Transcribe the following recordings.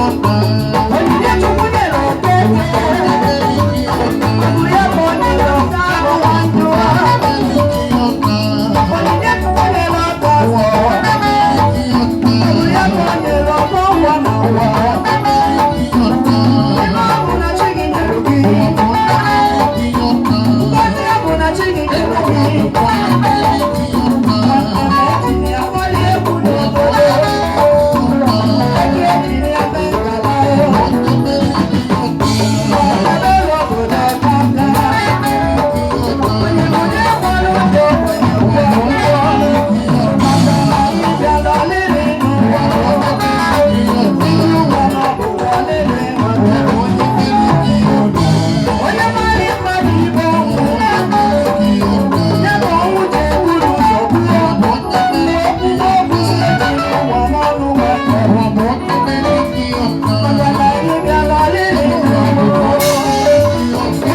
Onyinye Chukwu nyere okeke. Ọ bụ ya bụ onye ọka ahụ ndụ. Onyinye Chukwu nyere ọka afọ. Ọ bụ ya bụ onye ọka ụwa na ụwa. Ebe ọ bụ na chi gị nyere gị. Ngọzi ọ bụ na chi gị nyere gị. Nwanne m ejiri ya kpọlie egwu n'obodo. Ego ejiri ya mee ngala o. Ọdebe obodo aka aka. Onye onye kwara ụgwọ kwenye ụgwọ ụgwọ. Maka na anyị bịara ọlịrị n'ụwa. Ndị ụwa n'ọbụwa ọlịrị nwanne m. Onye mara mmadụ ibe ọnwụ. Ya na ọnwụ ji eburu ụzọ gbuo. Okwu n'okwu ejiri ụwa n'ọnụ nwanne m. Maka na anyị bịara ọlịrị n'ụwa.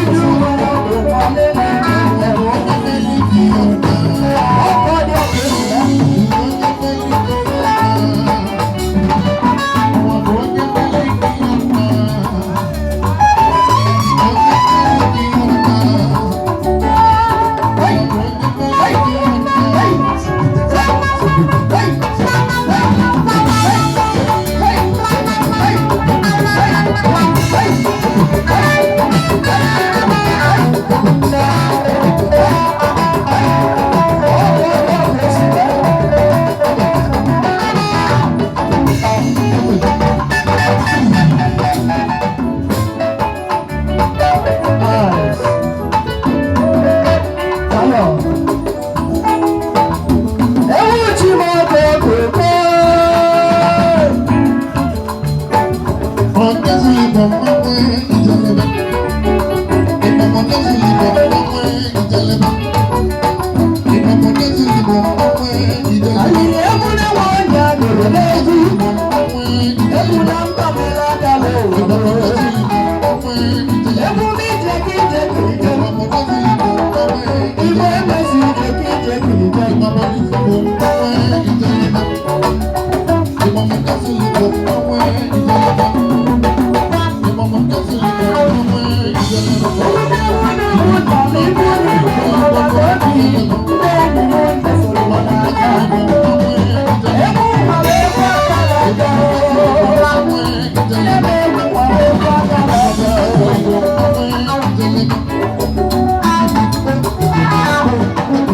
Ndị ụwa n'ọbụwa ọlịrị nwanne m. Ọkọ dị ọkụ ya. Ewu chi m ọkụ okoko. Alili egwu na nwa onye nụrụ n'egwu. Egwu na mba mere agala obodo. Egwu m ije ka ije kirije. Igbe emezi ije ka ije kirije. Egwu na ewu na ewu tara ibu n'igwe ọgbakọ obi. Ndị enyi m ntị soro m n'aka. Egwu nwere egwu akara aka. Nne m egwu nwere egwu akara aka.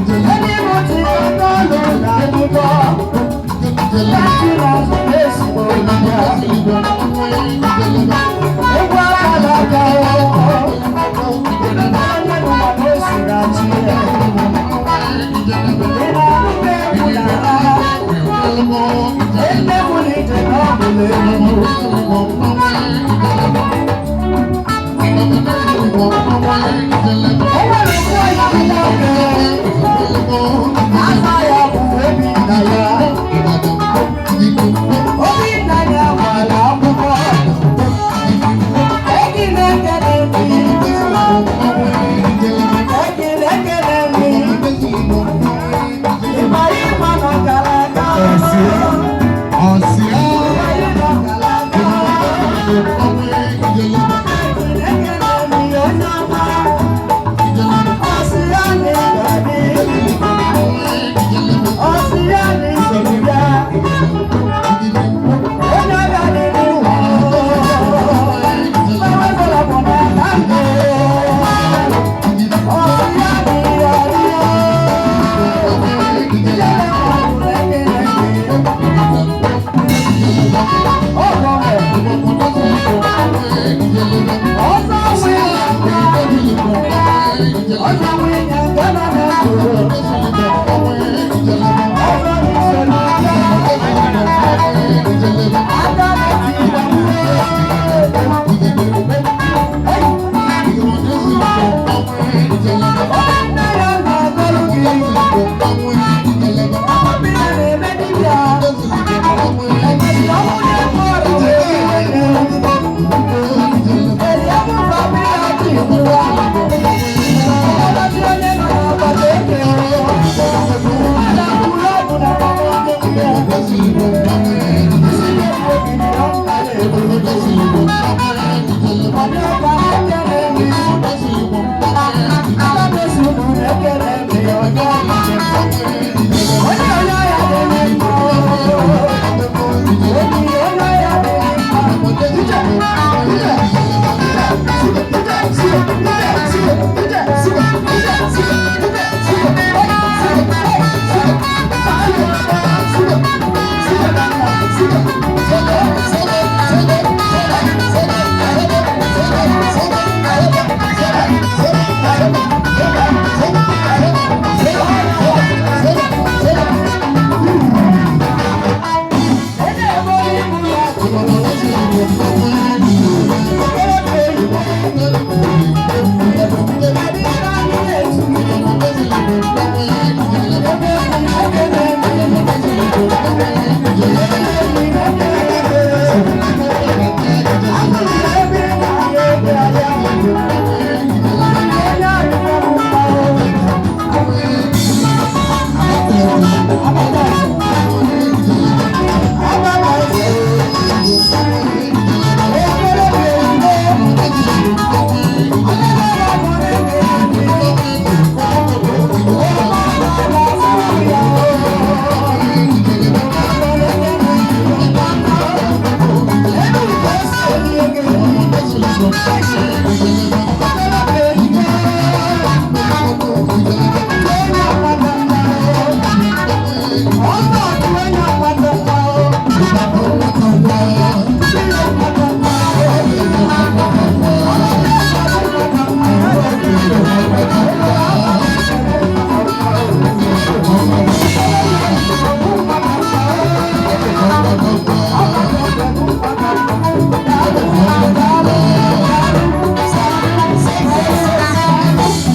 Ndị m tiri aka ọlụ na akụkọ. Láti lọ sí òyìnbó. Egwu akara aka o. Onye n'ụwa na-esiri achị ya. Ị na-anụ ka egwu na-ala. Nne m na ije na ọ bụla egwu. O nwere okwu oyibo nwoke.